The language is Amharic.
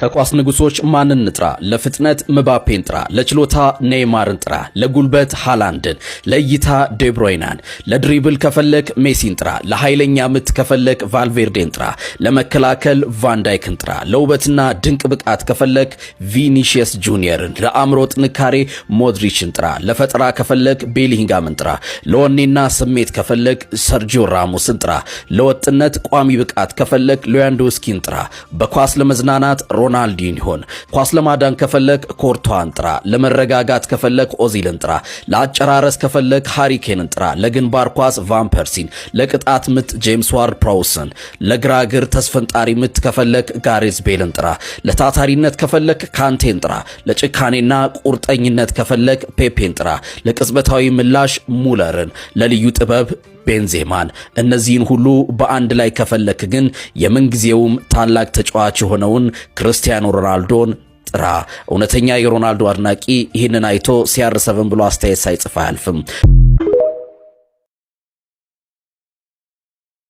ከኳስ ንጉሶች ማንን እንጥራ? ለፍጥነት ምባፔን ጥራ፣ ለችሎታ ኔይማርን ጥራ፣ ለጉልበት ሃላንድን፣ ለእይታ ዴብሮይናን፣ ለ dribble ከፈለክ ሜሲን ጥራ፣ ለኃይለኛ ምት ከፈለክ ቫልቬርዴን ጥራ፣ ለመከላከል ቫንዳይክን ጥራ፣ ለውበትና ድንቅ ብቃት ከፈለክ ቪኒሺየስ ጁኒየርን፣ ለአእምሮ ጥንካሬ ሞድሪችን ጥራ፣ ለፈጠራ ከፈለክ ቤሊንጋምን ጥራ፣ ለወኔና ስሜት ከፈለክ ሰርጂዮ ራሞስን ጥራ፣ ለወጥነት ቋሚ ብቃት ከፈለክ ሌዋንዶስኪን ጥራ፣ በኳስ ለመዝናናት ሮናልዲንሆን፣ ኳስ ለማዳን ከፈለክ ኮርቷን ጥራ፣ ለመረጋጋት ከፈለክ ኦዚልን ጥራ፣ ለአጨራረስ ከፈለክ ሃሪ ኬንን ጥራ፣ ለግንባር ኳስ ቫን ፐርሲን፣ ለቅጣት ምት ጄምስ ዋርድ ፕራውስን፣ ለግራ እግር ተስፈንጣሪ ምት ከፈለክ ጋሬዝ ቤልን ጥራ፣ ለታታሪነት ከፈለክ ካንቴን ጥራ፣ ለጭካኔና ቁርጠኝነት ከፈለክ ፔፔን ጥራ፣ ለቅጽበታዊ ምላሽ ሙለርን፣ ለልዩ ጥበብ ቤንዜማን። እነዚህን ሁሉ በአንድ ላይ ከፈለክ ግን የምንጊዜውም ታላቅ ተጫዋች የሆነውን ክርስቲያኖ ሮናልዶን ጥራ። እውነተኛ የሮናልዶ አድናቂ ይህንን አይቶ CR7 ብሎ አስተያየት ሳይጽፍ አያልፍም።